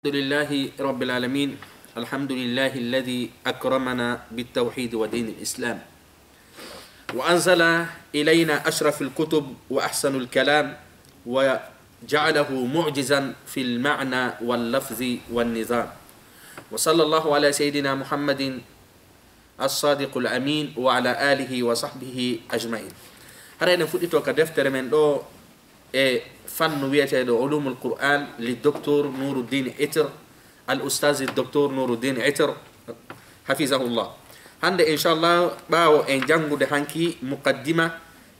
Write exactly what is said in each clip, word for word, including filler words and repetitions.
الحمد لله رب العالمين. الحمد لله الذي أكرمنا بالتوحيد ودين الإسلام، وأنزل إلينا أشرف الكتب وأحسن الكلام، وجعله معجزا في المعنى واللفظ والنظام. وصلى الله على سيدنا محمد الصادق الأمين وعلى آله وصحبه أجمعين. Hara eɗen fuɗɗito ka deftere men ɗo e fannu wiyeteeɗo Ulumul Qur'an li Docteur Nuruddin Itir, al Ustaz Docteur Nuruddin Itir, hafizahullah. Hannde, inchallah, ɓaawo en janngude hanki muqaddima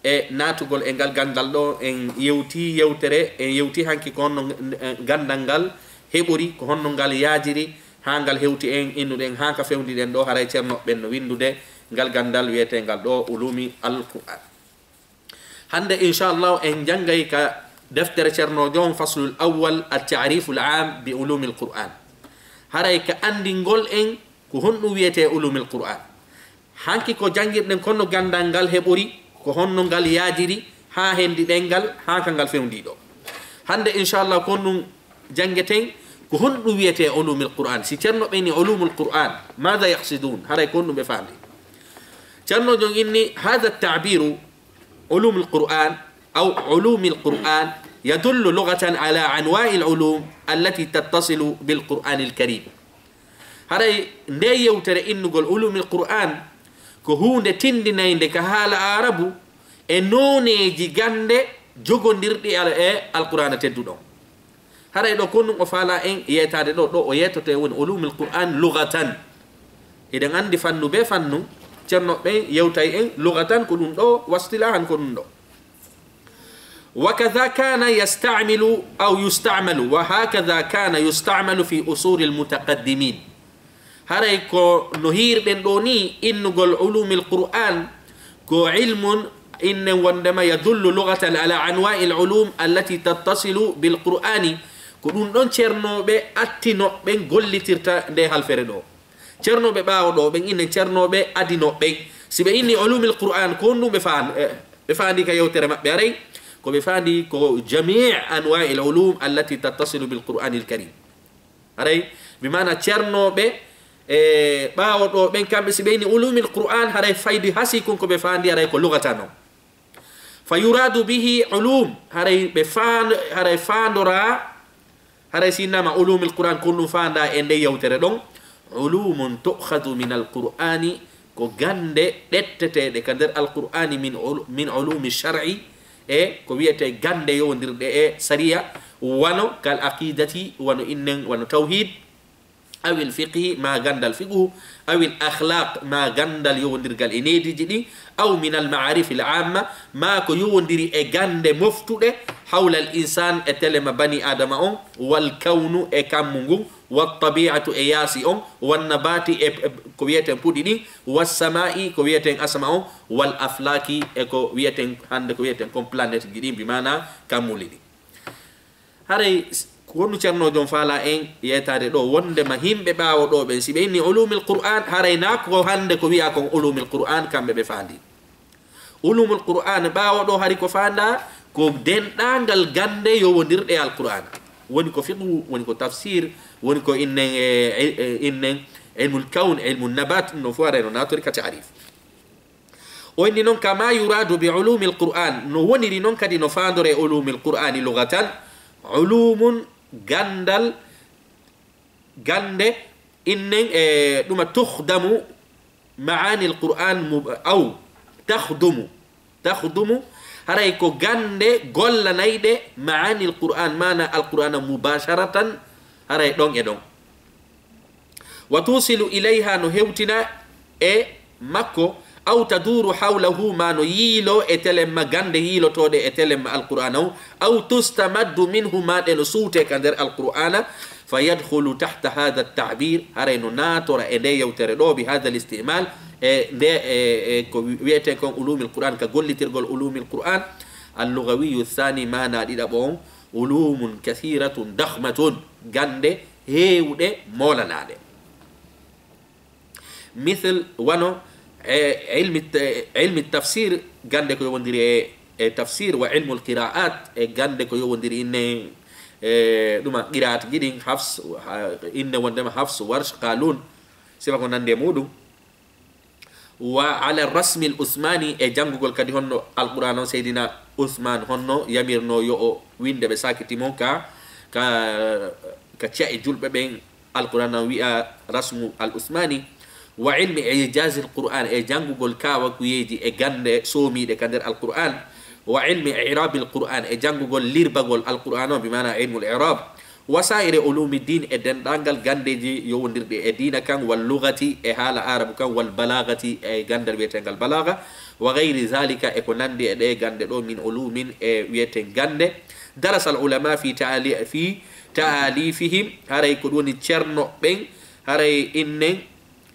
e naatugol e ngal ganndal ɗo, en yewti yewtere, en yewti hanki ko honno, eh, ganndal ngal heɓori, ko honno ngal yaajiri, haa ngal hewti en, innuɗen haa ka fewndi ɗen ɗo, haray Ceerno ɓen no winndude ngal ganndal wiyeteengal ɗo Ulumi al Qur'an. Hannde, inchallah, en janngay ka deftere Ceerno Joom, faslul awwal, at-ta'riful am bi ulumil Qur'an. Haray ka anndingol en ko honɗum wiyetee ulumil Qur'an. Hanki ko janngirɗen, ko honno ganndal ngal heɓori, ko honno ngal yaajiri, haa hendiɗen ngal, haa ka ngal fewndi ɗo. Hannde, inchallah, ko honɗum janngeten, ko honɗum wiyetee ulumil Qur'an. Si Ceerno ɓe ni ulumul Qur'an, ماذا يقصدون؟ Haray ko honɗum ɓe faandi. Ceerno Joom inni, هذا التعبير علوم القرآن أو علوم القرآن يدل لغة على أنواع العلوم التي تتصل بالقرآن الكريم. Haray nde yewtere innugol ulumil Qur'an ko huunde tindinaynde ka haala Aarabu e nooneeji gannde jogondirɗi al-, e Alqur'aana tedduɗo. Haray ɗo ko honɗum o faalaa en yeetaade ɗo, ɗo o yeetoto e woni ulumil Qur'an lughatan. Hiɗen anndi fannu bee fannu, Ceerno ɓen yewtay en lughatan ko ɗum ɗo, wastilahan ko ɗum ɗo. وكذا كان يستعمل أو يستعمل، وهكذا كان يستعمل في أصول المتقدمين. Haray ko no hiirɗen ɗo ni, innugol ulumil Qur'an ko ilmun, innen wondema يدل لغة على أنواع العلوم التي تتصل بالقرآن. Ko ɗum ɗon ceernooɓe attinoɓe gollitirta nde halfere ɗo. Ceernooɓe ɓaawo ɗo ɓen, innen ceernooɓe adinooɓe ɓen. Si ɓe inni ulumil Qur'an, ko honɗum ɓe faan-, eh, ɓe faandi ka yewtere maɓɓe? Haray ko ɓe faandi ko جميع أنواع العلوم التي تتصل بالقرآن الكريم. Haray, bi maana ceernooɓe, e, ɓaawo ɗo ɓen, kamɓe si ɓe inni ulumil Qur'an, haray faydi hasi kon ko ɓe faandi, haray ko lughatan non. فيراد به علوم، haray ɓe faand-, haray faandoraa, haray si innama ulumil Qur'an, ko ɗum faandaa e nde yewtere ɗon. علوم تؤخذ من القرآن، ko gannde ɗetteteeɗe ka nder Alqur'aani, من عل-، من علوم الشرع، e ko wiyetee gannde yowondirɗe e sariya, wano كالعقيدة، wano innen, wano tawhid, أو الفقه، maa ganndal fiqhu, أو الأخلاق، maa ganndal yowondirgal e neediiji ɗin, أو من المعارف العامة، maa ko yowondiri e gannde moftuɗe, حول الإنسان، e telema bani Aadama on, والكون، e kammu ngun, والطبيعة، e yaasi on, والنبات، e, e ko wiyeten puɗi ɗin, والسماء، ko wiyeten asama on, والأفلاك، e ko wiyeten hannde, ko wiyeten kon planeteji ɗin, bi maana kammuli ɗin. Haray s-, ko honɗum Ceerno Joom faalaa en yeetaade ɗo, wondema yimɓe ɓaawo ɗo ɓen, si ɓe inni ulumil Qur'an, haray naa ko hannde ko wiyaa kon ulumil Qur'an, kamɓe ɓe faandi. Ulumul Qur'an ɓaawo ɗo hari ko faandaa ko denɗaangal gannde yowondirɗe Alqur'aana. Woni ko fiqhu, woni ko tafsir, woni ko innen, e, e, e, innen ilmul kawn, ilmun nabat, ɗum ɗon fof haray no naatori ka ta'rif. O inni non, كما يراد بعلوم القرآن، no woniri non kadi no faandoree ulumil Qur'ani lughatan, علوم، ganndal, gannde, innen, e, ɗuma تخدم معاني القرآن مب-، أو تخدم، تخدم، haray ko gannde gollanayɗe معاني القرآن، maana Alqur'aana مباشرة، haray ɗon e ɗon. وتوصل إليها، no hewtina e makko, أو تدور حوله، maa no yiiloo e telemma gannde yiilotooɗe e telemma Alqur'aana on, أو تستمد منه، maa ɗe no suutee ka nder Alqur'aana, فيدخل تحت هذا التعبير، haray no naatora e nde yewtere ɗo, بهذا الاستعمال، e nde, e, e ko wi-, wiyeten kon ulumil Qur'an, ka gollitirgol ulumil Qur'an, اللغوي الثاني، maana ɗiɗaɓo on, علوم كثيرة ضخمة، gannde heewɗe moolanaaɗe. مثل، wano, e, علم الت-، علم التفسير، gannde ko yowondiri e, e tafsir, وعلم القراءات، e gannde ko yowondiri innen, E ɗuma qiraat giɗin Hafs, ha, innde wondema Hafs, Warsh, Qalun, sila ko nandi e muɗum. Wa ala rasmi al Usmani, e janngugol kadi honno Alqur'an on Seydina Usman honno yamirno yo o winde ɓe sakiti mon ka, ka, ka ci'e julɓe ɓen, Alqur'an on wi'a rasmu al Usmani. Wa ilmi ijazil Qur'an, e janngugol kawakuyeeji e gannde soomiiɗe ka nder Alqur'an. Wa ilmi i'rabil Qur'an, e janngugol lirbagol Alqur'an on, bi maana ilmul i'rab. Wa sa'iri ulumi din, e denndaangal ganndeeji yowondirɗi e diina kan, wal lugati, e haala Aarabu kan, wal balagati, e ganndal wiyeteengal balaga, wa gayri zalika, e ko nanndi e ɗee gannde ɗoo, min ulumin, e wiyeten gannde. Darasal ulama fi taali-, fi taalifihim, haray ko ɗum woni ceerno ɓen, haray innen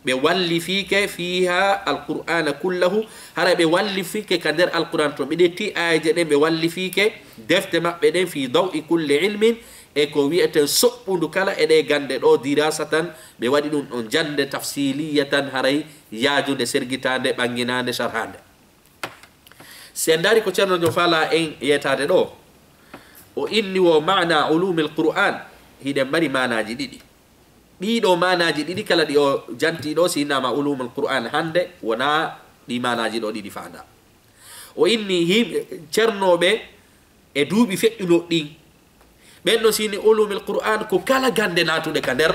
ɓe wallifiike fiiha alqur'ana kullahu, haray ɓe wallifiike ka nder Alqur'an to, ɓe ƴetti aayeeje ɗen, ɓe wallifiike defte maɓɓe ɗen, fi daw'i kulli ilmin, e ko wi'eten soɓɓundu kala e ɗee gannde ɗoo, dirasatan, ɓe waɗi ɗum ɗon jannde, tafsiliyatan, haray yaajunde, sergitaande, ɓannginaande, sharhaande. Si en ndaari ko Ceerno Joom faalaa en yeetaade ɗoo, o inni wo maana ulumil Qur'an, hiɗen mari maanaaji ɗiɗi. Ɗii ɗoo maanaaji ɗiɗi kala ɗi o jantii ɗoo, si innama ulumul Qur'an hannde, wonaa ɗii maanaaji ɗoo ɗiɗi faandaa. O inni yimɓe cernooɓe e duuɓi feƴƴunooɗi ɗin. Ɓen ɗon si inni ulumil Qur'an ko kala gannde naatuɗe ka nder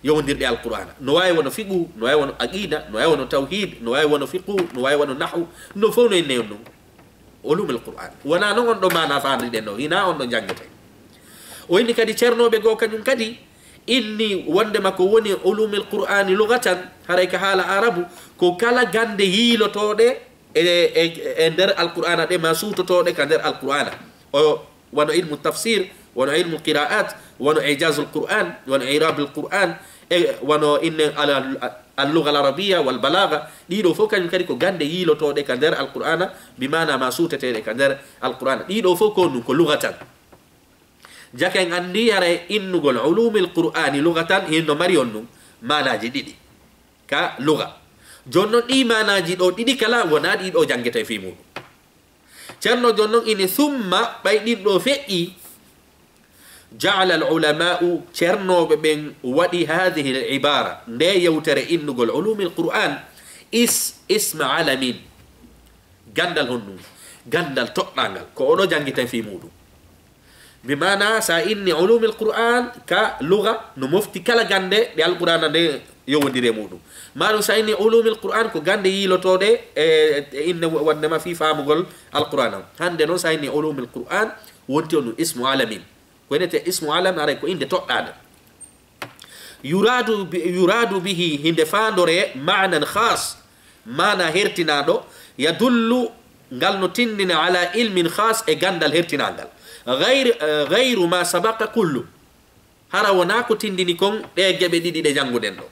yowondirɗe Alqur'ana. No waawi wano fiqhu, no waawi wano aqida, no waawi wano tawhid, no waawi wano fiqhu, no waawi wano nahwu, no fof no inne on ɗum. Ulumil Qur'an. Wonaa non on ɗo maana faandiɗen ɗo, hinaa on ɗo janngete. O inni kadi cernooɓe goo kañum kadi inni wondema ko woni ulumil Qur'ani lugatan, haray ka haala Aarabu, ko kala gannde yiilotooɗe e, e, e nder Alqur'ana ɗe, ma suutotooɗe ka nder Alqur'ana. O, wano ilmu tafsir, wano ilmu qira'at, wano ijazul Qur'an, wano i'rabul Qur'an, e wano inne al, al, al lugha al arabiyya wal balagha. Ɗii ɗoo fof kañum kadi ko gannde yiilotooɗe ka nder Alqur'ana, bi maana ma suuteteeɗe ka nder Alqur'ana. Ɗii ɗoo fof ko ɗum ko lugatan. Jaka en anndi haray innugol ulumil Qur'ani lugatan hinno mari on ɗum maanaaji ɗiɗi ka lugha. Jooni non ɗii maanaaji ɗoo ɗiɗi kala wonaa ɗii ɗoo janngete fii muuɗum. Ceerno jooni non ini summa ɓay ɗin ɗoo feƴƴi, ja'ala al ulama'u, ceernooɓe ɓen waɗi hadhihi al ibara, nde yewtere innugol ulumil Qur'an, is, isma alamin, ganndal honɗum? Ganndal toɗɗaangal, ko oɗo janngiten fii muuɗum. Bi maana, sa inni ulumil Qur'an ka lugha, no mofti kala gannde ɗe Alqur'ana nde yowondiri e muuɗum. Maɗum sa inni ulumil Qur'an ko gannde yiilotooɗe e, e inne wondema fii faamugol Alqur'ana. Hannde non sa inni ulumil Qur'an wonti on ɗum ismu alamin. Ko inete ismu alam, haray ko innde toɗɗaande. Yuradu bi-, yuradu bihi, hinde faandore maanan khas, maana hertinaaɗo, yadullu, ngal no tindina ala ilmin khas, e ganndal hertinaangal. Gayr-, eh, gayru ma sabaqa kullu. Hara wonaa ko tindini kon ɗee geɓe ɗiɗi ɗe jannguɗen ɗo.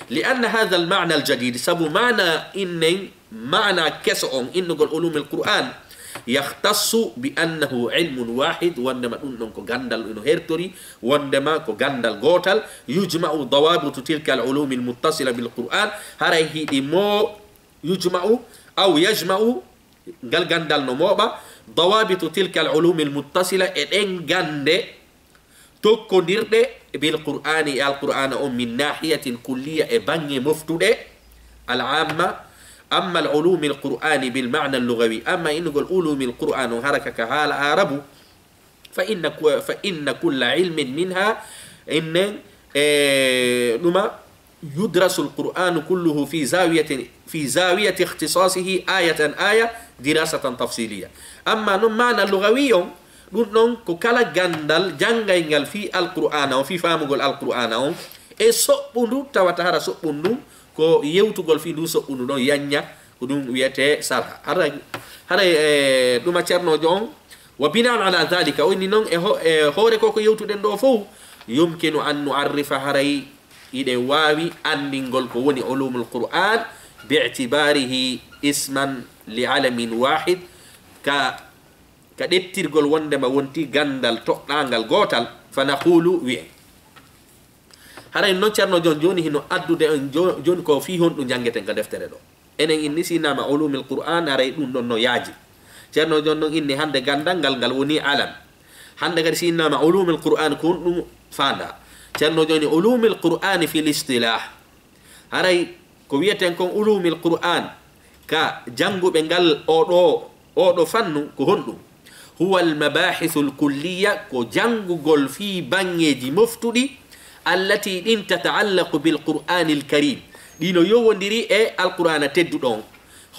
Li anna hadha al maana al jadid, sabu maana innen maana keso on, innugol ulumil Qur'an, yakhtassu bi annahu ilmun wahid, wondema ɗum ɗon ko ganndal ino hertori, wondema ko ganndal gootal, yujma'u dawabitu tilka al ulumi al muttasila bil Qur'an, haray hiɗi mo, yujma'u aw yajma'u, ngal ganndal no mooɓa, dawabitu tilka al ulumi al muttasila, e ɗen gannde tokkondirɗe bil Qur'ani, e Alqur'ana on, min nahiyatin kulliya, e baŋŋe moftuɗe, al amma, amma al ulumi al Qur'ani bil ma'na al lughawi, amma innugol ulumi al Qur'an on haraka ka haala Aarabu, fa inna ku-, fa inna kulla ilmin minha, innen, e, ɗuma, yudrasu al Qur'anu kulluhu fi zawiyati, fi zawiyati ikhtisasihi ayatan aya dirasatan tafsiliya. Amma non maana lughawi on, ɗum ɗon ko kala ganndal janngayngal fii Alqur'aana on, fii faamugol Alqur'aana on, e soɓɓundu, tawata hara soɓɓundu ko yewtugol fii ndu soɓɓundu ɗon yanña, ko ɗum wiyetee sarha. Hara, hara, e, ɗuma ceernoojo on, wa binaan ala dhalika, o inni non e ho-, e hoore ko ko yewtuɗen ɗo fow, yumkinu an nu'arrifa, haray iɗen waawi anndingol ko woni ulumul Qur'an, bi'tibarihi isman li alamin wahid, ka, ka ɗettirgol wondema wonti ganndal toɗɗaangal gootal, fa naqulu, wi'en. Haray non ceerno jon jooni hino addude en jo-, jooni ko fii honɗum janngeten ka deftere ɗo. Enen inni si innama ulumil Qur'an, haray ɗum ɗon no yaaji. Ceerno jon non inni hannde ganndal ngal, ngal woni alam. Hannde kadi si innama ulumul Qur'an ko honɗum faanda. Ceerno joni ulumul Qur'ani fil istilah. Haray ko wiyeten kon ulumul Qur'an ka jannguɓe ngal oɗo, oɗo fannu ko honɗum? Huwa al mabahithul kulliya, ko janngugol fii baŋŋeeji moftuɗi, allati ɗin tata'allaqu bil Qur'anil Karim. Ɗi no yowondiri e Alqur'aana tedduɗo on.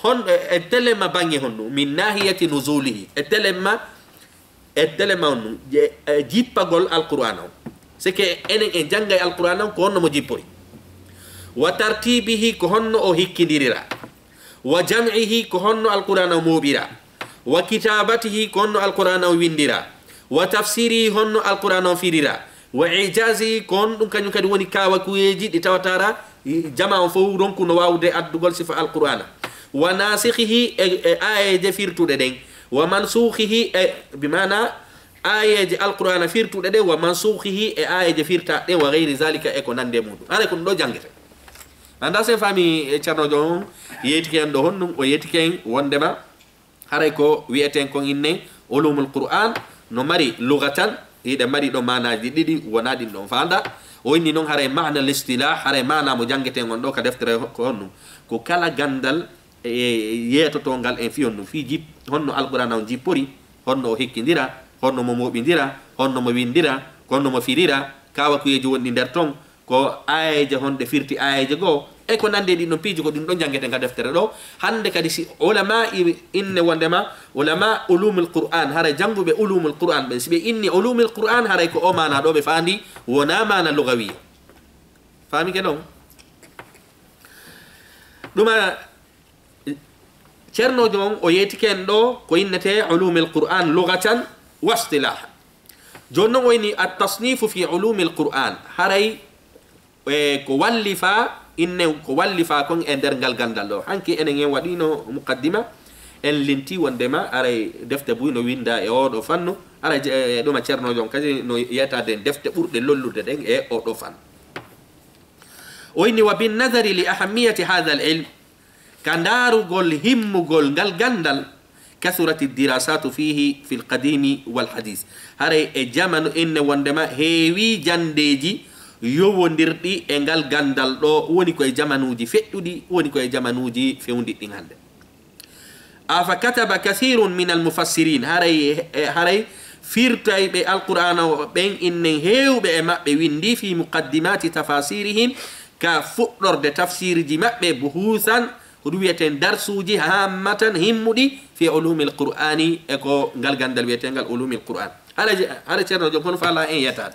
Hon, e, e telemma baŋŋe honɗum? Min nahiyati nuzulihi. E telemma, e telemma honɗum? Je, e jippagol Alqur'aana on. C'est que enen en janngay Alqur'aana on ko honno mo jippori. Wa tartibihi, ko honno o hikkindirira. Wa jam'ihi, ko honno Alqur'aana o mooɓira. Wa kitabatihi, ko honno Alqur'aana o winndira. Wa tafsirihi, honno Alqur'aana o firira. Wa ijazihi, ko honɗum kañum kadi woni kaawakuyeeji ɗi tawatara, i, jama on fof ronku no waawde addugol sifa Alqur'aana. Wa nasikhihi, e, e aayeeje firtuɗe ɗen. Wa mansukhihi, e, bi maana aayeeje Alqur'aana firtuɗe ɗen, wa mansukhihi, e aayeeje firtaaɗe ɗen, wa gayri zalika, e ko nandi e muɗum. Haray ko ɗum ɗo janngete. Mi anndaa si en faami, e, Ceerno Joom on yeetike en ɗo honɗum, o yeetike en wonndema haray ko wiyeten kon innen ulumul Qur'an no mari lugatan, hiɗe mari ɗo maanaaji ɗiɗi, wonaa ɗin ɗon faanda. O inni non haray maana listilah, haray maana mo janngeten on ɗo ka deftere ko honɗum? Ko kala ganndal e yeetotongal en fii honɗum, fii jip-, honno Alqur'aana on jippori, honno o hikkindira, honno mo mooɓindira, honno mo winndira, honno mo firira, kaawakuyeeji wonɗi nder ton, ko aayeeje honɗe firti aayeeje goo, e ko nandi e ɗin ɗon piiji, ko ɗin ɗon janngeten ka deftere ɗo. Hannde kadi si ulama i inne wonndema ulama ulumul Qur'an, haray jannguɓe ulumul Qur'an ɓen, si ɓe inni ulumul Qur'an, haray ko o maana ɗo ɓe faandi, wonaa maana lugawiya. Faamike non? Ɗuma Ceerno Joom on o yeetike en ɗo ko innetee ulumul Qur'an lugatan wa istilahan. Jooni non o inni at-tasnifu fi ulumil Qur'an. Haray, e, ko wallifaa, inne ko wallifaa kon e nder ngal ganndal ɗo. Hanki enen en waɗiino muqaddima, en linti wonndema haray defte buy no winnda e oo ɗo fannu. Haray je-, e, ɗuma Ceerno Joom on kadi no yeetaade en defte ɓurɗe lollude ɗen e oo ɗo fannu. O inni, wa bin nazari li ahammiyati hadha al ilm, ka ndaarugol himmugol ngal ganndal, kathurat ad-dirasatu fihi fi al-qadimi wal hadith. Haray e jamanu inne wonndema heewi janndeeji yowondirɗi e ngal ganndal ɗo, woni ko e jamanuuji feƴƴuɗi, woni ko e jamanuuji fewndiɗɗi hannde. Afa kataba kathirun min al-mufassirin, haray, e, haray firtayɓe Alqur'aana o ɓen innen heewɓe e maɓɓe winndi fi muqaddimati tafasirihim, ka fuɗɗorde tafsirji maɓɓe, buhusan, ko ɗum wiyeten darsuuji, hammatan, himmuɗi, fi ulumil Qur'ani, e ko ngal ganndal wiyeteengal ulumil Qur'an. Hara je-, hara Ceerno Joom kono faala en yeetaade.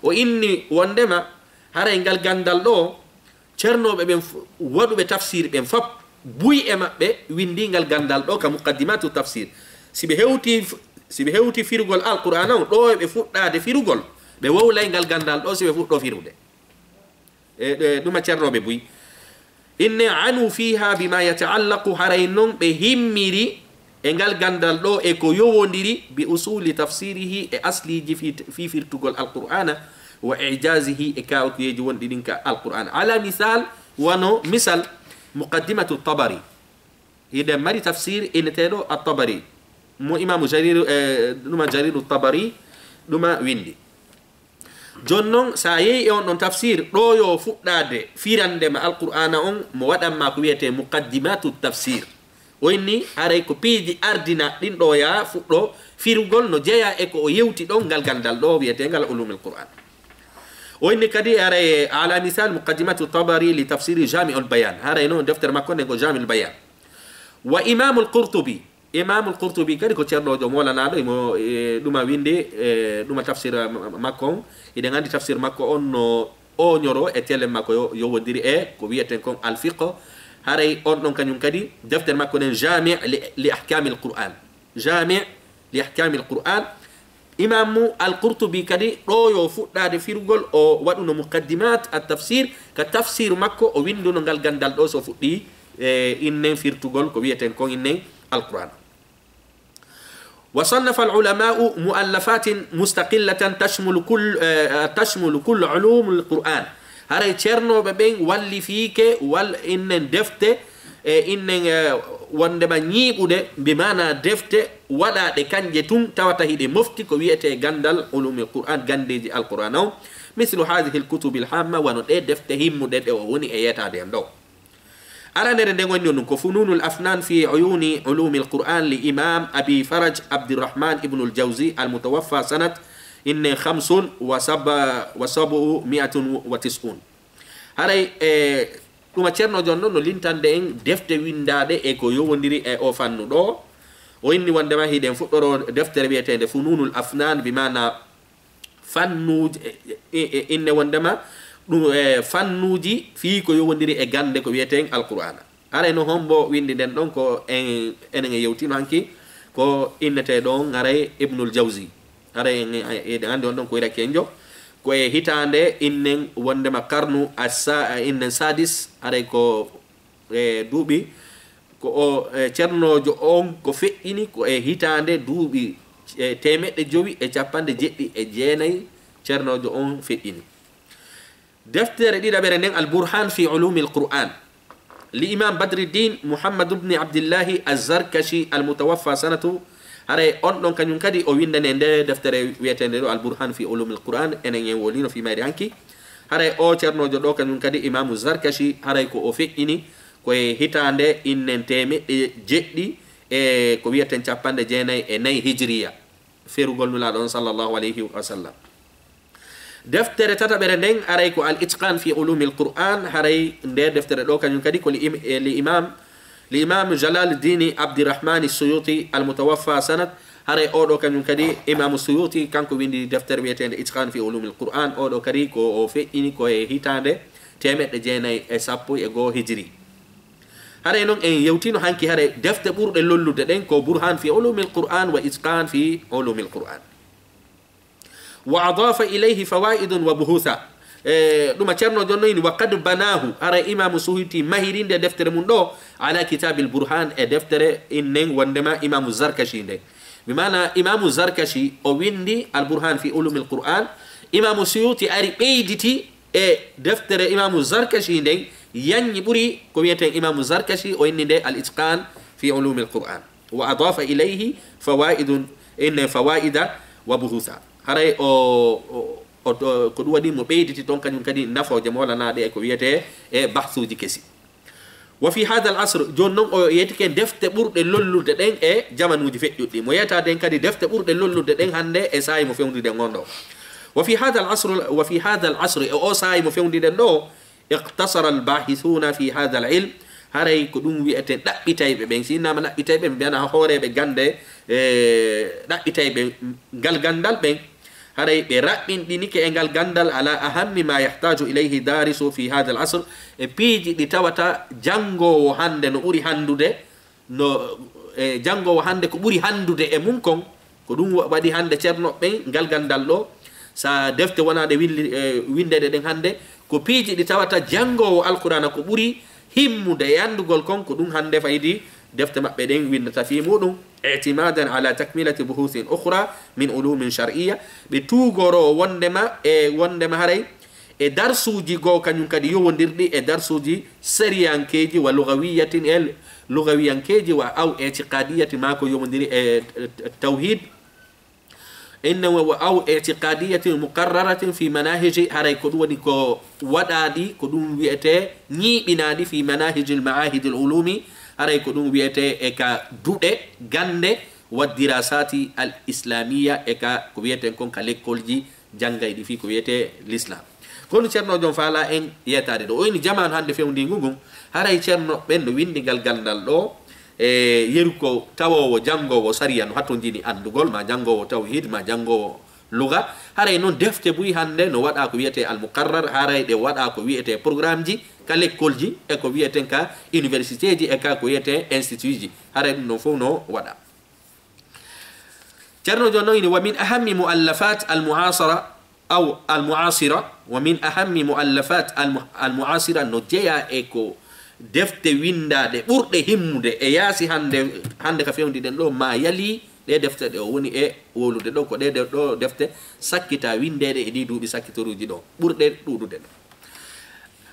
O inni wonndema haray ngal ganndal ɗo, ceernooɓe ɓen f-, waɗuɓe tafsir ɓen fop, buy e maɓɓe winndi ngal ganndal ɗo ka muqaddimatu tafsir. Si ɓe hewti f-, si ɓe hewti firugol Alqur'aana on, ɗo e ɓe fuɗɗaade firugol, ɓe wowlay ngal ganndal ɗo si ɓe fuɗɗo firude. E, e, ɗuma ceernooɓe buy. Inne anu fiha bima yataallaqu, haray non ɓe himmiri e ngal ganndal ɗo e ko yowondiri bi usuli tafsirihi, e asliji fi, fi firtugol Alqur'aana, wa ijazihi, e kaawakuyeeji wonɗi ɗin ka Alqur'aana. Ala misal, wano misal, muqaddimatu Tabari. Hiɗen mari tafsir inneteeɗo At-Tabari, mo Imaamu Jarir, e, ɗuma Jariru Tabari, ɗuma winndi. Jooni non, si a yehi e on ɗon tafsir, ɗo yo fuɗɗaade firande ma Alqur'aana on, mo waɗan ma ko wiyetee muqaddimatu tafsir. O inni, haray ko piiji ardinaaɗi ɗin ɗo ya fuɗɗo firugol, no jeyaa e ko o yewti ɗon ngal ganndal ɗo wiyeteengal Ulumul Qur'an. O inni kadi, haray, ala misal, muqaddimatu Tabari li tafsiri Jami'ul Bayan. Haray non, deftere makko nden ko Jami'ul Bayan. Wa Imamul Qurtubi, Imamul Qurtubi kadi ko ceerno joom wolanaaɗo, imo, e, ɗuma winndi, e, ɗuma tafsir, ma-, makko on. Hiɗen anndi tafsir makko on no ooñoroo e telen makko yo-, yowondiri e ko wiyeten kon al fiqh. Haray on ɗon kañum kadi deftere makko nden Jami' li, li ahkamil Qur'an. Jami' li ahkamil Qur'an. Imaamu al Qurtubi kadi ɗo yo fuɗɗaade firugol, o waɗuno muqaddimat at tafsir, ka tafsir makko o winnduno ngal ganndal ɗo so fuɗɗi, e, innen firtugol ko wiyeten kon innen Alqur'an. Wa sannafa al ulama'u mu'allafatin mustaqillatan tashmulu kull, eh, tashmulu kull ulumul Qur'an. Haray ceernooɓe ɓen wallifiike wal innen defte, e innen, eh, wondema ñiiɓude, mbi maana defte waɗaaɗe kanje tun tawata hiɗe mofti ko wiyetee ganndal ulumil Qur'an, ganndeeji Alqur'aana on, mislu haadihil kutubil haamma, wano ɗee defte himmuɗe ɗe o woni e yeetaade en ɗoo. Aranere nden woni ɗum ko Fununul Afnan fi Uyuni Ulumil Qur'an li Imam Abi Faraj Abdurrahman ibnul Jawzi al mutawaffa sanat inne khamsun wa saba-, wa sab'u mi'atun wa tis'un. Haray e ɗuma Ceerno Jon noon no lintande en defte winndaaɗe e ko yowondiri e o fannu ɗoo. O inni wondema hiɗen fuɗɗoro deftere wiyeteende Fununul Afnan, bi maana fannuuji, e, e, e, inne wondema ɗum, e, fannuuji fii ko yowondiri e gannde ko wiyeten Alqur'aana. Haray no hombo winndi nden ɗon ko en, enen e yewtino hanki ko innetee ɗon haray Ibnul Jawzi. Haray en, e, eɗen anndi on ɗon ko irakienjo. Ko e hitaande innen wondema karnu asa-, innen sadis, haray ko e duuɓi ko o, e, cernoojo on ko feƴƴini ko e hitaande duuɓi, e, teemeɗɗe jowi e capanɗe jeɗɗi e jeenayi cernoojo on feƴƴini. Deftere ɗiɗaɓere nden, Al Burhan fi Ulumil Qur'an, li Imam Badruddin Muhammad ibn Abdillahi Az-Zarkashi al mutawaffa sanatu, haray on ɗon kañum kadi o winndani nde deftere wiyeteende ɗo Al Burhan fi Ulumil Qur'an, enen en wolino fi mayri hanki. Haray o cernoojo ɗo kañum kadi Imamu Zarkashi, haray ko o feƴƴini ko e hitaande innen teemeɗɗe jeɗɗi e ko wiyeten capanɗe jeenayi e nayi hijriya, ferugol Nulaaɗo on sallallahu alayhi wa sallam. Deftere tataɓere nden, haray ko Al Itqan fi Ulumil Qur'an, haray nde deftere ɗo kañum kadi ko li im-, e li imam, li imam Jalaluddini Abdirrahmani Suyuti al mutawaffa sanat, haray o ɗo kañum kadi Imamu Suyuti kanko windi deftere wiyeteende Itqan fi Ulumil Qur'an, o ɗo kadi ko o feƴƴini ko e hitaande teemeɗɗe jeenayi e sappo e goo hijri. Haray noon en yewtino hanki haray defte ɓurɗe lollude ɗen ko Burhan fi Ulumil Qur'an wa Itqan fi Ulumil Qur'an. Wa adafa ilayhi fawaidun wa buhutha. E, ɗuma Ceerno jonnoyni, wa qad banahu, haray Imamu Suyuti mahiri nde deftere mum ɗo, ala kitabil Burhan, e deftere innen wondema Imamu Zarkashi nde. Mi maana Imamu Zarkashi o windi Al Burhan fi Ulumil Qur'an. Imamu Suyuti ari ɓeyditi e deftere Imamu Zarkashi nden, yanñi ɓuri ko wiyeten Imamu Zarkashi, o inni nde Al Itqan fi Ulumil Qur'an. Wa adafa ilayhi fawaidun, inne fawaida wa buhutha. Haray o, o, o, o, ko ɗum waɗi mo ɓeyditi toon kañum kadi nafooje mawlanaaɗe e ko wiyetee e bahsuuji kesi. Wa fi hadha al asr, jooni noon o yeetike defte ɓurɗe lollude ɗen e jamanuuji feƴƴuɗi. Mo yeetaade en kadi defte ɓurɗe lollude ɗen hannde e saa'i mo fewndiɗen on ɗo. Wa fi hadha al asr, wa fi hadha al asr, e o saa'i mo fewndiɗen ɗo, iqtasara al bahithuna fi hadha al ilm, haray ko ɗum wiyeten ɗaɓɓitayɓe ɓen. Si innama ɗaɓɓitayɓe, ɓe mbiyana hooreeɓe gannde, e, ɗaɓɓitayɓe ngal ganndal ɓen. Haray ɓe raɓɓinɗinike e ngal ganndal ala ahammi ma yahtaju ilayhi darisu fi hadha al asr, e piiji ɗi tawata janngoowo hannde no ɓuri hanndude, no, e, janngoowo hannde ko ɓuri hanndude e mum kon, ko ɗum wa-, waɗi hannde ceerno ɓen ngal ganndal ɗo, sa defte wonaɗe willi-, e, winndeɗe ɗen hannde, ko piiji ɗi tawata janngoowo Alqur'aana ko ɓuri himmude e anndugol kon, ko ɗum hannde faydi defte maɓɓe ɗen winndata fii muɗum, i'timadan ala takmilati buhusin ukhra min ulumin shar'iyya, ɓe tuugoro wondema, e wondema haray e darsuuji goo kañum kadi yowondirɗi e darsuuji sariyankeeji wa lugawiyatin e lugawiyankeeji wa aw itiqadiyati maa ko yowondiri e, e, tawhid, inna wa, wa aw itiqadiyatin muqarraratin fi manahiji, haray ko ɗum woni ko waɗaaɗi, ko ɗum wiyetee ñiiɓinaaɗi fi manahijil maahidil ulumi, haray ko ɗum wiyetee e ka duɗe gannde wa dirasati al islamiyya, e ka ko wiyeten kon ka lekkolji janngayɗi fii ko wiyetee l'islam. Kono Ceerno Jon faala en yeetaade ɗo. O ini jamaanu hannde fewndiingu ngun, haray ceerno ɓen no winndi ngal ganndal ɗo, e yeru ko tawoowo, janngoowo sariya no hatonjini anndugol, ma janngoowo tawhid, ma janngoowo luga. Haray noon defte buy hannde no waɗa ko wiyetee al muqarrar, haray ɗe waɗa ko wiyetee programmeji ka lekkolji, e ko wiyeten ka universitéji, e ka ko wiyetee institutji. Haray ɗum ɗon fof no waɗa. Ceerno Jon noon ini, wa min ahammi muallafat al muasara, aw al muasira, wa min ahammi muallafat al mu-, al muasira, no jeyaa e ko defte winndaaɗe ɓurɗe himmude e yaasi hannde, hannde ka fewndiɗen ɗo, ma yalii ɗe defte ɗe o woni e wowlude ɗo, ko ɗe, ɗe ɗo defte sakkitaa winndeede e ɗii duuɓi sakkitoruuji ɗo, ɓurɗe ɗuuɗude ɗo.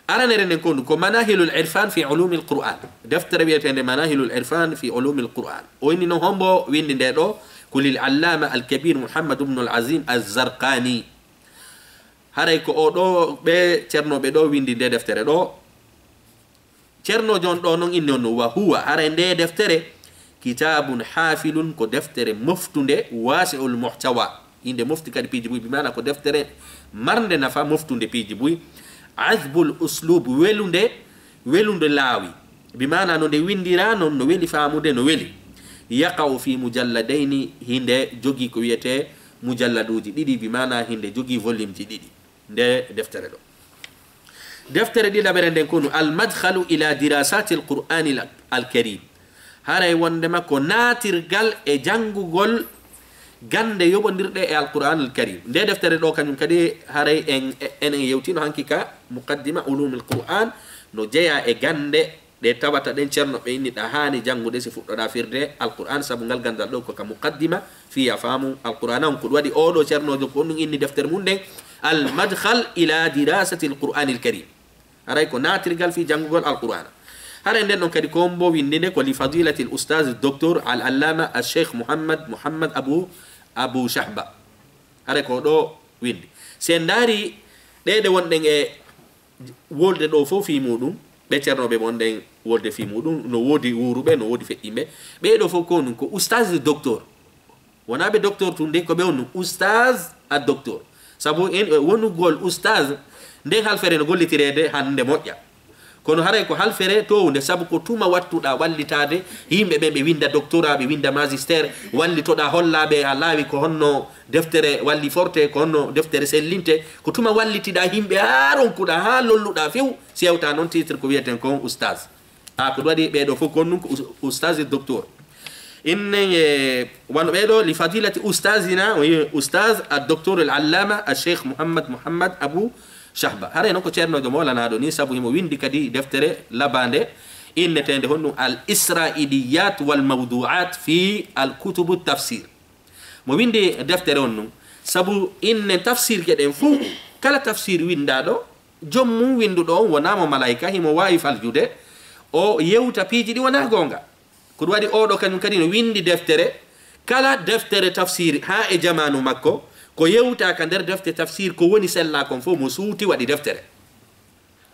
Aranere nden ko honɗum? Ko Manahilul Irfan fi Ulumil Qur'an. Deftere wiyeteende Manahilul Irfan fi Ulumil Qur'an. O inni noon, hombo windi nde ɗo? Ko lil Allama al Kabir Muhammad ibn al Azim Az-Zarqani. Haray ko o ɗo, ɓe cernooɓe ɗo windi nde deftere ɗo. Cernoojo on ɗo noon inni on no, wa huwa, haray nde deftere, kitabun hafilun, ko deftere moftunde, wasi'ul muhtawa, hinde mofti kadi piiji buy, bi maana ko deftere marnde nafa, moftunde piiji buy, azbul uslub, welunde, welunde laawi, bi maana no nde windira noon, no weli faamude, no weli. Yaqa'u fi mujalladayni, hinde jogii ko wiyetee mujalladuuji ɗiɗi, bi maana hinde jogii volumeji ɗiɗi. Nde deftere ɗo. Deftere ɗiɗaɓere nden konu, Al Madkhalu ila Dirasati al Qur'ani al Karim. Haray wondema ko naatirgal e janngugol gannde yoɓondirɗe e Al Qur'an al Karim. Nde deftere ɗo kañum kadi haray en, en, en yewtino hanki ka Muqaddima Ulumil Qur'an, no jeyaa e gannde ɗe tawata ɗen ceerno ɓe inni ɗa haani janngude si fuɗɗoɗa firde Alqur'an, sabu ngal ganndal ɗo ko ka muqaddima fii a faamu Alqur'ana on. Ko ɗum waɗi oo ɗoo ceernoojo ko ɗum inni deftere mum nden, Al Madkhal ila Dirasati al Qur'ani al Karim. Haray ko naatirgal fii janngugol Alqur'ana. Haray nden ɗon kadi ko mbo winndi nde ko li fadilati al ustaz docteur al allama al cheikh Mouhammad, Mouhammad Abu, Abu Shahba. Haray ko ɗo winndi. Si en ndaari ɗee ɗe wonɗen e wolde ɗo fof fii muɗum, ɓe ceernooɓe ɓe wonɗen wolde fii muɗum, no woodi wuuruɓe, no woodi feƴƴinɓe. Ɓee ɗo fof ko ɗum ko ustaz docteur. Wonaa ɓe docteur tun de, ko ɓe on ɗum ustaz a docteur. Sabu en, e wonugol ustaz, nden halfere no gollitireede hannde moƴƴa. Kono haray ko halfere townde, sabu ko tuma wattuɗaa wallitaade yimɓe ɓen, ɓe winnda doctorat, ɓe winnda magistère, wallitoɗaa hollaaɓe a laawi ko honno deftere walliforte, ko honno deftere sellinte, ko tuma wallitiɗaa yimɓe haa ronkuɗaa, haa lolluɗaa few, si yewtaa noon titre ko wiyeten kon ustaz. A ko ɗum waɗi ɓee ɗo fof kon ɗum ko us-, ustaz e docteur. Innen e wano ɓee ɗo, li fadilati ustazina, o wi'i ustaz a docteur al allama a cheikh Mouhammad Mouhammad Abou Shahba. Haray noon ko ceernoojo moolanaaɗo ni, sabu himo winndi kadi deftere labaande inneteende honɗum Al Israiliyat wal Mawduat fi al Kutubu Tafsir. Mo winndi deftere on ɗum, sabu innen tafsirje ɗen fuu, kala tafsir winndaaɗo, joom mum winnduɗo on wonaa mo malaayika, himo waawi faljude, o yewta piiji ɗi wonaa goonga. Ko ɗum waɗi oo ɗoo kañum kadi no winndi deftere, kala deftere tafsir haa e jamaanu makko, ko yewtaa ka nder defte tafsir, ko woni sellaa kon fof, mo suuti waɗi deftere.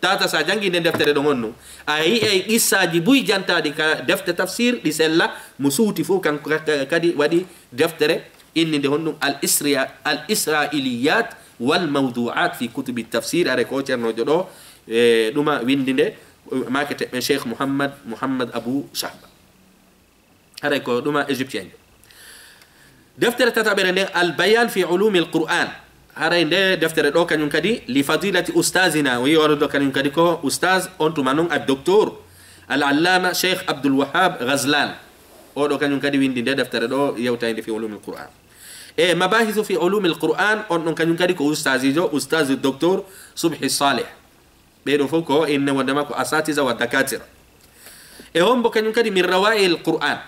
Tata sa janngi nden deftere ɗon on ɗum, a yi'ay qissaaji buy jantaaɗi ka defte tafsir ɗi sella, mo suuti fof kanko ka-, ka-, kadi waɗi deftere inninde honɗum Al Isra-, Al Israiliyat wal Mawduat fi Kutubi Tafsir, are ko ceernoojo ɗo, e, ɗuma winndi nde, maakete ɓen Cheikh Mouhammad, Mouhammad Abou Shahba. Haray ko ɗuma égyptien jo. Deftere tataɓere nden, Al Bayan fi Ulumil Qur'an. Haray nde deftere ɗo kañum kadi, li fadilati ustazina, o wi'i oɗo ɗo kañum kadi ko ustaz, on tuma non a docteur, Al Allama Cheikh Abdul Wahhab Ghazlan. Oɗo kañum kadi winndi nde deftere ɗo, yewtaynde fi Ulumil Qur'an. E Mabahisu fi Ulumil Qur'an, on ɗon kañum kadi ko ustazijo, ustaz docteur Subhi Saleh. Ɓee ɗoo fof ko inne wondema ko asatiza wa dakatira. E hombo kañum kadi min rawa'i al Qur'an.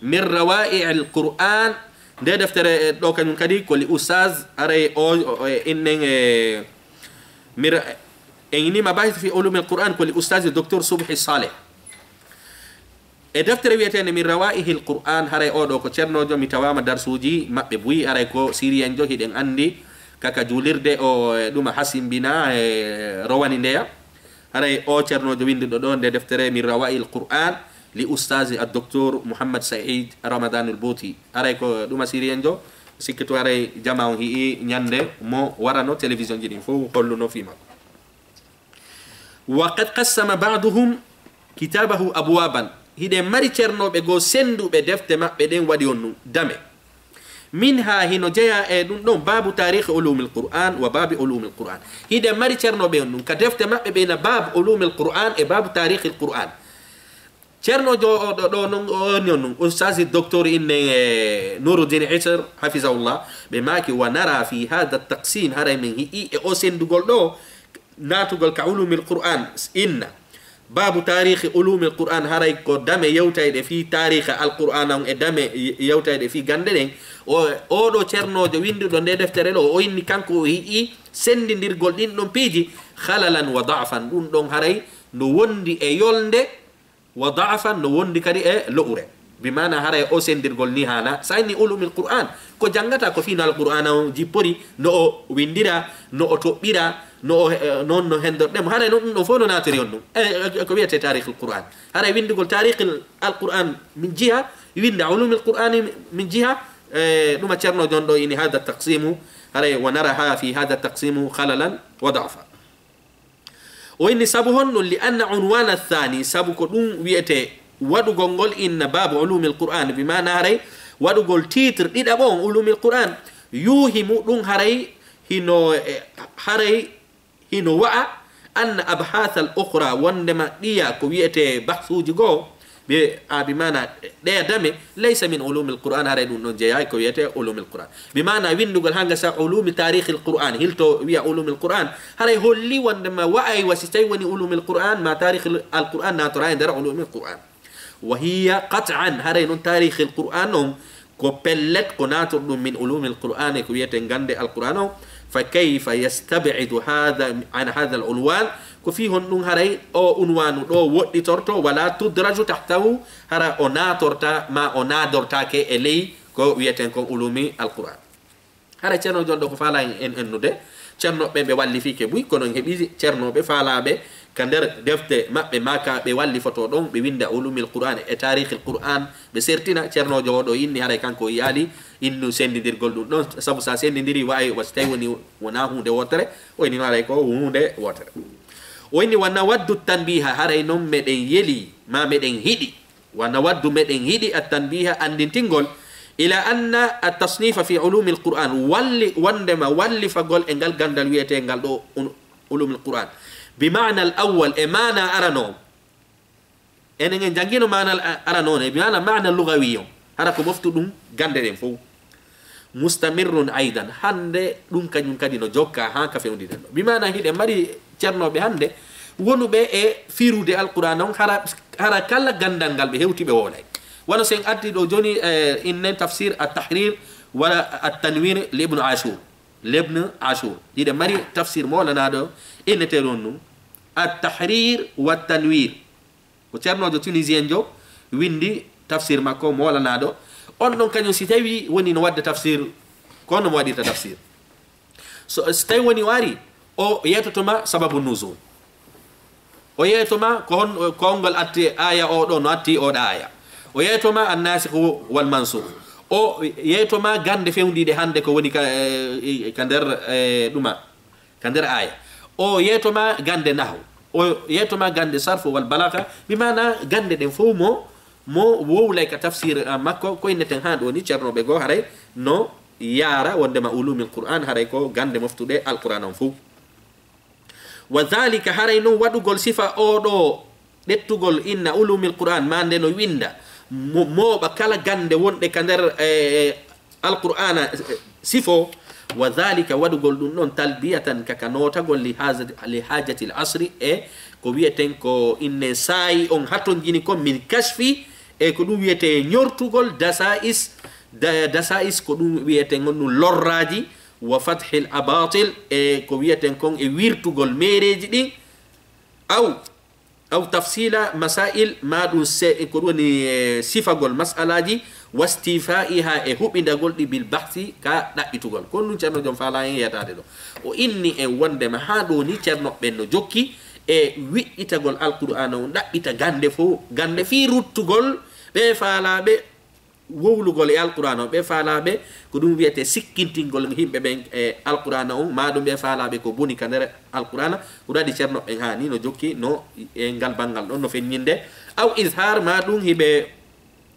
Min rawa'i al Qur'an. Nde deftere, e, ɗo kañum kadi ko li ustaz aray o, o, e, innen, e, mira, e, ini mabahis fi ulumil Qur'an ko li ustaz docteur Subhi Saleh. E deftere wiyeteende Min Rawa'ihil Qur'an, haray oo ɗoo ko ceernoojo, mi tawaama darsuuji maɓɓe buy, haray ko siriyanjo, hiɗen anndi ka, ka juulirde o, e, ɗuma hasimbina, e, rowani ndeya. Haray oo ceernoojo winnduɗo ɗoo nde deftere Min Rawa'ihil Qur'an li ustazi ad docteur Mouhammad Saïd Ramadanul Bouti. Haray ko ɗuma siriyanjo, sikki to haray jama on hi'i ñannde mo warano télévision ji ɗin fof holluno fii makko. Wa qad qassama ba'duhum kitabahu abwaban. Hiɗen mari ceernooɓe goo sennduɓe defte maɓɓe ɗen waɗi on ɗum dame. Minha, hino jeyaa e ɗum ɗon, babu tarikhi ulumil Qur'an wa babi ulumil Qur'an. Hiɗen mari ceernooɓe on ɗum ka defte maɓɓe ɓe na babu ulumil Qur'an e babu tarikhil Qur'an. Ceernoojo o ɗo, ɗo non, o woni on ɗum, Ustaz Docteur Inne, e, Nuruddin Isr, hafizahullah, ɓe maaki, wa nara fi hada taqsim, haray min hi'i e o senndugol ɗo, naatugol ka ulumil Qur'an, inna. Babu tarikhi ulumil Qur'an, haray ko dame yewtayɗe fii taarikha Alqur'ana on e dame yewtayɗe fii gannde ɗen. O, oo ɗoo ceernoojo winnduɗo nde deftere ɗo, o inni kanko o hi'i senndindirgol ɗin ɗon piiji, Khalalan wa da'fan, ɗum ɗon haray no wondi e yolnde, wa da'fan, no wondi kadi e lo'ure. Bi maana haray o sendirgol ni haana. Sa inni ulumil Qur'an, ko janngata ko fii no Alqur'ana on jippori, no o windira, no o toɓɓira, no o, eh, non no hendorɗe mo. Haray non ɗum ɗon fof no natori on ɗum. Eh, eh, ko wiyete tarikhil Qur'an. Haray windugol tarikhil Alqur'an min jiha, winda ulumil Qur'ani min jiha, eh, ɗuma Ceerno jon ɗo ini hada taqsimu, haray wa naraha fi hada taqsimu khalalan wa da'fa. O inni sabu honɗum? Li anna unwana thani, sabu ko ɗum wiyete waɗugol ngol inna babu ulumil Qur'an, bi maana haray waɗugol titre ɗiɗaɓo on ulumil Qur'an, yuhimu, ɗum haray hino, eh, haray hino wa'a anna abhathal ukhra, wondema ɗiya ko wiyete bahsuuji goo, ɓe a bi maana ɗeya dame, laysa min ulumil Qur'an, haray ɗum ɗon jeyaay ko wiyete ulumil Qur'an. Bi maana winndugol hanga sa ulumi tarikhil Qur'an, hilto wiya ulumil Qur'an, haray holli wondema wa'ay wa si tawi woni ulumil Qur'an, ma tarikhil al Qur'an natora e nder ulumil Qur'an. Wa hiya qat'an, haray non tarikhil Qur'an on ko pellet ko natorɗum min ulumil Qur'an, e ko wiyete gande Alqur'an on. Fa kayfa yastab'idu hadha an hadha al unwan? Ko fii honɗum haray o unwanu ɗo woɗɗitorto, wala tudraju tahtahu, hara o natorta ma o nadortake e ley ko wiyeten kon ulumi Alqur'an. Hara Ceerno jon ɗo ko faala en, en ennude, Ceerno ɓe ɓe walli fii ke buy, kono en heɓi Ceerno ɓe faalaɓe ka nder defte maɓɓe maka ɓe walli foto ɗon, ɓe winda ulumil Qur'an e tarikhil Qur'an, ɓe sertina. Ceerno jo ɗo inni haray kanko o yi'ali innu sendindirgol ɗum ɗon, sabu sa sendindiri wa'ay wa si tawi woni wona hunde wotere, o inni no haray ko hunde wotere. O inni wa nawaddu tanbiha, haray non meɗen yeli ma meɗen hiɗi, wa nawaddu meɗen hiɗi at tanbiha andintingol ila anna at tasnifa fi ulumil Qur'an, walli wondema wallifagol e ngal gandal wiyetengal ɗo un-, ulumil Qur'an, bi maana al awwal, e maana arano. Enen en jangino maana al-, arano ne, bi maana maana lugawi on. Hara ko moftu ɗum gande ɗen fow. Mustamirrun aidan, hande ɗum kañum kadi no jokka haa ka fewndiden ɗo. Bi maana hiɗen mari ceernooɓe hande wonuɓe e firude Alqur'aana on, hara, hara kala gandal ngal ɓe hewti ɓe wowlay. Wano sen addi ɗo joni, eh, innen tafsir At-Tahrir wala At-Tanwir li Ibn Ashur. Li Ibn Ashur. Hiɗen mari tafsir moolanaaɗo inneteeɗo on ɗum At-Tahrir wa Tanwir. Ko ceernoojo tunisien jo windi tafsir makko moolanaaɗo. On ɗon kañum si tawi woni no wadde tafsir, ko no mo waɗirta tafsir. So, si tawi woni o ari, o yeetotoma sababu nuzul. O yeetoma ko hon, ko hongol atti aya o ɗo, no atti o ɗa aya. O yeetoma annasikhu wal mansukh. O yeetoma gande fewndiɗe hande ko woni ka, eh, ka nder, eh, ɗuma. Ka nder aya. O yeetoma gande nahwu. O yeetoma gande sarfu wal balagha. Bi maana gande ɗen fow mo, mo wowlay ka tafsir, ah, makko, ko inneten haa ɗo ni ceernooɓe goo haray no yaara wondema ulumil Qur'an haray ko gande moftuɗe Alqur'an on fow. Wa dhalika, haray non waɗugol sifa o ɗo ɗettugol inna ulumil Qur'an, ma nde no winda, mo-, mooɓa kala gande wonɗe ka nder, eh, Alqur'aana, eh, sifo, wa dhalika, waɗugol ɗum ɗon talbiyatan kaka nootagol li haza-, li hajati l asri, e ko wiyeten ko inne saayi on hatonjini kon min kashfi, e ko ɗum wiyete ñortugol dasa'is, da-, dasa'is ko ɗum wiyeten on ɗum lorraaji, wa fathil abatil, e ko wiyeten kon e wirtugol meereeji ɗin, aw, aw tafsila masail, ma ɗum se-, ko ɗum woni, eh, sifagol mas'alaji, wastifaiha e huɓindagol ɗi bil bahsi ka ɗaɓɓitugol. Ko ɗum ceerno jom faala en yetaade ɗo. O inni en wondema haa ɗo ni ceerno ɓen no jokki e wiɗɗitagol Alqur'aana on ɗaɓɓita gande fow, gande fii ruttugol ɓe faalaɓe wowlugol e Alqur'aana on, ɓe faalaɓe ko ɗum wiyete sikkintingol yimɓe ɓen e Alqur'aana on, ma ɗum ɓe faalaɓe ko boni ka nder Alqur'aana, ko ɗum waɗi ceerno ɓen haa ni no jokki no e ngal banngal ɗon no feññinde, aw izhar, ma ɗum hiɓe,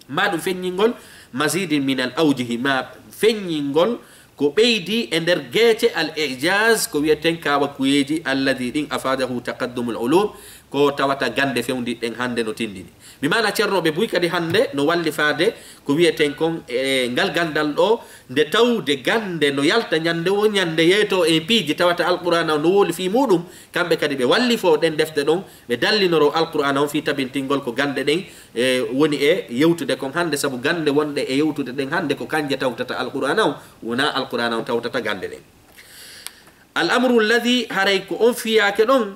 ma ɗum feññingol mazidin min al awjihi, ma feññingol ko ɓeydi e nder geece al ijaz, ko wiyeten kaawakuyeeji, alladi ɗin afadahu taqaddumul ulum, ko tawata gande fewndiɗen hande no tindini. Mi maana ceernooɓe buy kadi hande no wallifaade ko wiyeten kon e ngal gandal ɗo, nde tawde gande no yalta ñande wo ñande yeeto e piiji tawata Alqur'aana no wowli fii muɗum, kamɓe kadi ɓe wallifoo ɗen defte ɗon, ɓe dallinoro Alqur'aana on fii tabintingol ko gande ɗen, e, woni e yewtude kon hande, sabu gande wonɗe e yewtude ɗen hande ko kanje tawtata Alqur'aana on, wonaa Alqur'aana on tawtata gande ɗen. Al amru alladhi, haray ko on fiyaake ɗon,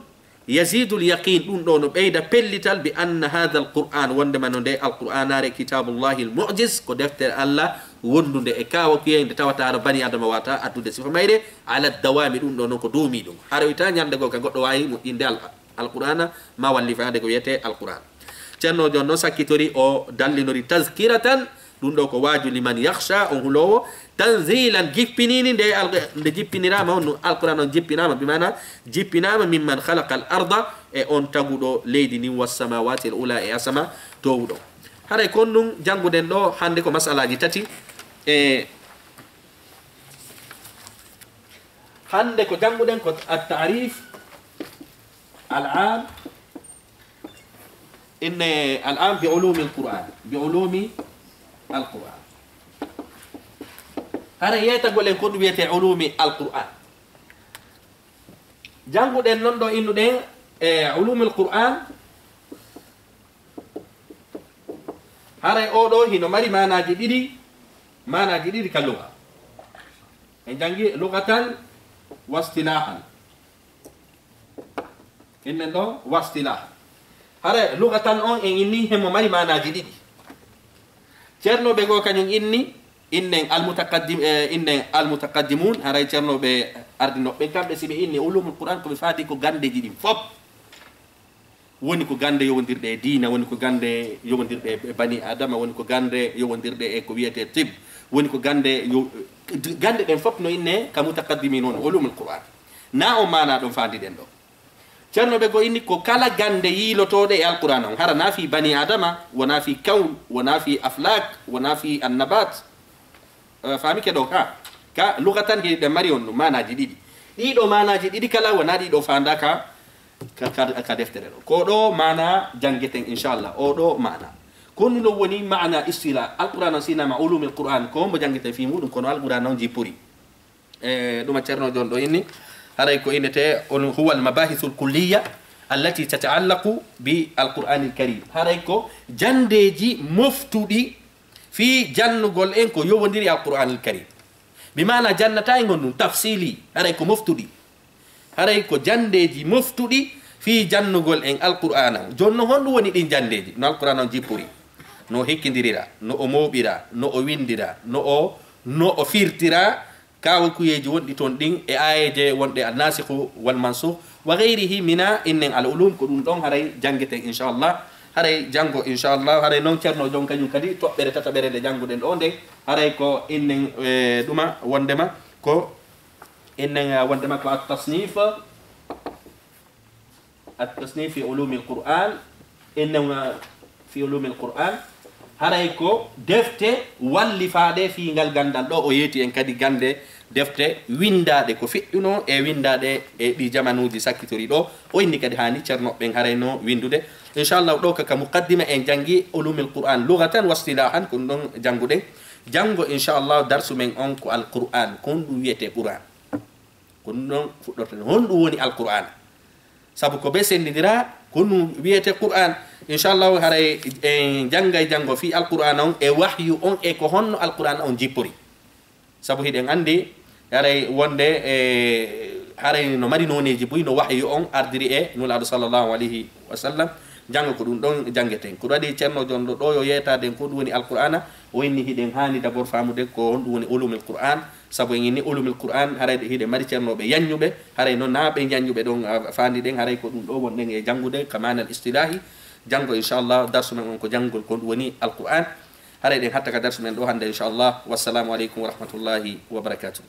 yazidul yaqin, ɗum ɗo no ɓeyda pellital, bi anna hadha al qur'an, wondema no nde al qur'anare, kitabullahi al mu'jiz, ko deftere Allah wondunde e kawakuyee, nde tawata hara bani adama wata addude sifa mayre, ala dawami, ɗum ɗo noon ko duumi ɗum. Hara wita ñande goo ka goɗɗo waawi moƴƴinde al, al qur'ana, ma wallifaade ko wiyetee al qur'an. Ceerno Joon noon sakkitori, o dallinori tazkiratan, ɗum ɗo ko waaju liman yakhsha, on huloowo, tanzilan, jippinini nde al-, nde jippiniraama on, no alquran on jippinaama, bi maana jippinaama mimman khalaqa al arda, e on taguɗo leydi ndin, wassamawati al ula, e asama towuɗo. Haray kon ɗum jannguɗen ɗo hannde ko masalaaji tati. E hannde ko jannguɗen ko at-ta'rif al-am, inne al-am bi ulumi al-Qur'an, bi ulumi al-Qur'an. Hara yeetagol en ko ɗum wiyetee ulumi al-Qur'an. Jannguɗen noon ɗo innuɗen e ulumi al-Qur'an. Haray oo ɗoo hino mari maanaaji ɗiɗi, maanaaji ɗiɗi ka luga. En janngi lugatan wa istilahan. Innen ɗo wa istilahan. Haray lugatan on en inni himo mari maanaaji ɗiɗi. Ceernooɓe goo kañum inni, innen almutaqaddim-, eh, innen almutaqaddimun, haray ceernooɓe ardinooɓe ɓen, kamɓe si ɓe inni ulumul Qur'an ko ɓe faati ko ganndeeji ɗin fof. Woni ko gannde yowondirɗe e diina, woni ko gannde yowondirɗe e bani Adama, woni ko gannde yowondirɗe e ko wiyetee tib, woni ko gannde yo-, gannde ɗen fof no inne ka mutaqaddimin on, ulumul Qur'an. Na on maana ɗon faandiɗen ɗo. Ceerno ɓe goo inni ko kala gannde yiilotooɗe e Alqur'an on, hara na fii bani Adama, wona fii kawn, wona fii aflak, wona fii annabat. Eh, faamike ɗo ka, ka lugatan hiɗen mari on ɗum maanaaji ɗiɗi. Ɗiɗo maanaaji ɗiɗi kala wona ɗiɗo faanda ka, ka, ka, ka deftere ɗo. Ko ɗo maana janngeten inchallah, o ɗo maana. Ko ɗum ɗo woni maana istila. Alqur'an on sinama ulumil Qur'an, ko hombo janngeten fii muɗum, kono Alqur'an on jippori. E, ɗuma Ceerno Joon ɗo inni, haray ko innete on huwa al mabahithul kulliya allati tata'allaqu bi Alqur'anil Karim. Haray ko janndeeji moftuɗi fii jannugol en ko yowondiri Alqur'anil Karim. Bi maana jannata en on ɗum tafsili, haray ko moftuɗi. Haray ko janndeeji moftuɗi fii jannugol en Alqur'aana on. Jooni non honɗum woni ɗin janndeeji? No Alqur'aana on jippori, no o hikkindirira, no o mooɓira, no o winndira, no o, no o firtira, kaawakuyeeji wonɗi toon ɗin e aayeeje wonɗe annasikhu wal mansukh wa ghayrihi mina innen al ulum, ko ɗum ɗon haray janngeten inchallah. Haray janngo inchallah, haray non Ceerno Joon kañum kadi toɓɓere tataɓere nde jannguɗen ɗo nden, haray ko innen, eh, ɗuma wonndema ko innen, eh, wonndema ko at-tasnif, at-tasnif fi ulumil Qur'an, innen, eh, fi ulumil Qur'an, haray ko defte wallifaaɗe fii ngal ganndal ɗo. O yeeti en kadi gannde defte winndaaɗe ko feƴƴunoo e winndaaɗe e ɗi jamanuuji sakkitori ɗo. O inni kadi haani ceerno ɓen haray no winndude. Inchallah ɗo ka, ka muqaddima en janngi ulumil Qur'an lughatan wa istilahan, ko ɗum ɗon jannguɗen. Janngo inchallah darsu men on ko al Qur'an, ko honɗum wiyetee Qur'an? Ko ɗum ɗon fuɗɗorten. Honɗum woni Alqur'aana? Sabu ko ɓe senndindira, ko ɗum wiyetee Qur'an. Inchallahu, haray en janngay janngo fii Alqur'aana on e wahyu on e ko honno Alqur'aana on jippori. Sabu hiɗen anndi, haray wonde, e, haray no mari nooneeji buy no wahyu on ardiri e Nulaaɗo sallallahu alayhi wa sallam. Janngo ko ɗum ɗon janngeten. Ko ɗum waɗi Ceerno Joon ɗo, ɗo yo yeetaade en ko ɗum woni Alqur'aana, o inni hiɗen haani d'abord faamude ko honɗum woni ulumul Qur'an. Sabu en inni ulumul Qur'an, haray hiɗen mari ceernooɓe yaññuɓe, haray noon na ɓe yaññuɓe ɗon, a, faandiɗen, haray ko ɗum ɗo wonɗen e janngude ka maanal istilahi. Janngo, inchallah, darsu men on ko janngol ko ɗum woni Alqur'an. Haray ɗen hatta ka darsu men ɗo hannde, inchallah. Wassalamu aleykum wa rahmatullahi wa barakatuh.